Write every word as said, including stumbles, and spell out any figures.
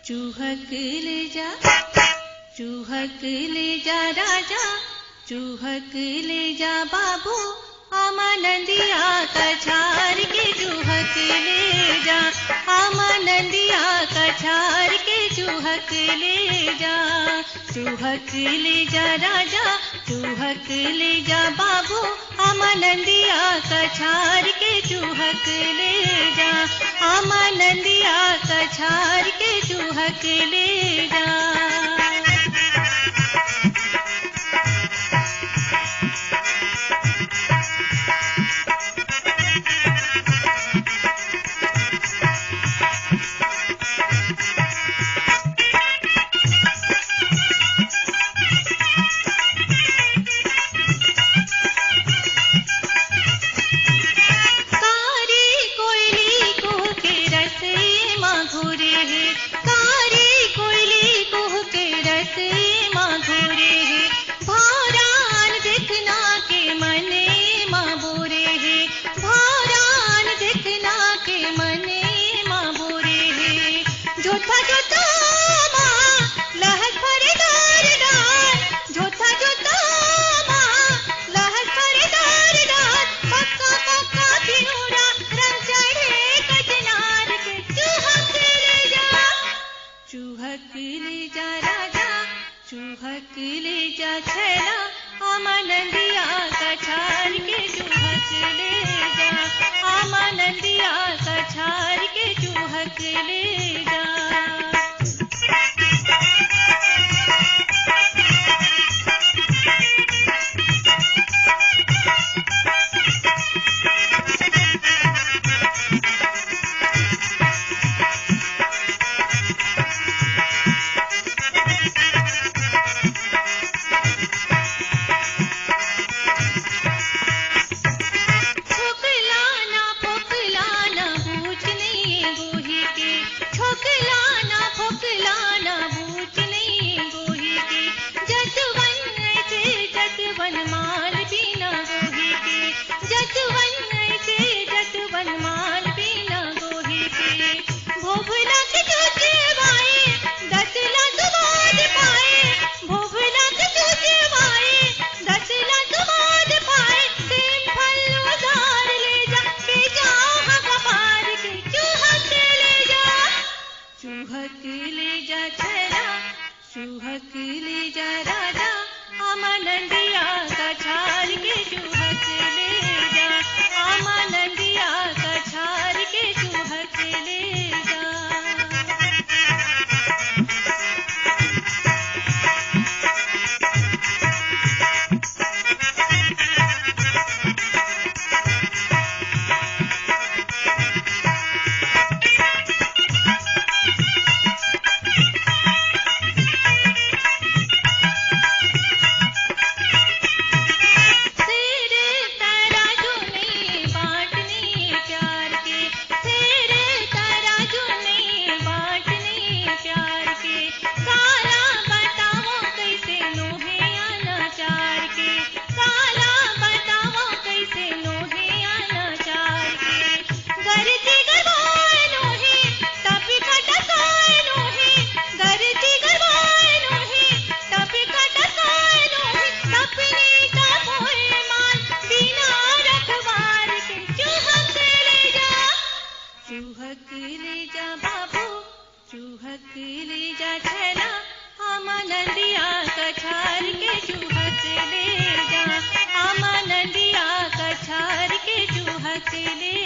चूहक ले जा, चूहक ले जा राजा, चूहक ले जा बाबू, आमा नंदिया कछार के चूहक ले जा, आमा नंदिया कछार के चूहक ले जा, चूहक ले जा राजा, चूहक ले जा बाबू, आमा नंदिया कछार के चूहक ले जा, आमा नंदिया कछार के चूहक ले जा। कारी कोयली कुहके रस मा घुरे हे, कारी कोयली कुहके रस मा घुरे हे, भौरान देखना के मने मा बोरे हे, भौरान देखना के मने मा बोरे हे। जोथा जोथा मा लहक भरे डार डार, जोथा जोथा मा लहक भरे डार डार, पक्का पक्का पिनुरा रंग चढ़े कचनार के चूहक ले जा। चूहक ले जा राजा, चूहक ले जा छैला, आमा नंदिया कछार के चूहक ले जा, आमा नंदिया कछार के चूहक ले जा। छोकलाना फोकलाना बूझ नइये गोही के, छोकलाना फोकलाना बूझ नइये गोही के, जतवन ऐसे जतवन माल बिना गोही के, जतवन ऐसे जतवन माल बिना गोही के। भोभला के चुचवाए, दस लाख बाद पाए, भोभला के चुचवाए, दस लाख बाद पाए, सेम फल उधार ले जा, बेजा हा कपार के चूहक ले जा। चूहक ले जा छैला, चूहक ले जा राजा, आमा नंदिया कछार के चूहक ले जा, आमा नंदिया कछार के चूहक ले जा। शेर तराजू नइ बांटने प्यार के, शेर तराजू नइ बांटने प्यार के, काला बतावंव कइसे नोहे अनाचार के, काला बतावंव कइसे नोहे अनाचार के। गरजी गरवाय नोहे, तपी खटकाय नोहे, गरजी गरवाय नोहे, तपी खटकाय नोहे, तपनी तपोय माल बिना रखवार के चूहक ले जा। चूहक ले जा बाबू, चूहक ले जा छैला, आमा नंदिया कछार के चूहक ले जा, आमा नंदिया कछार के चूहक ले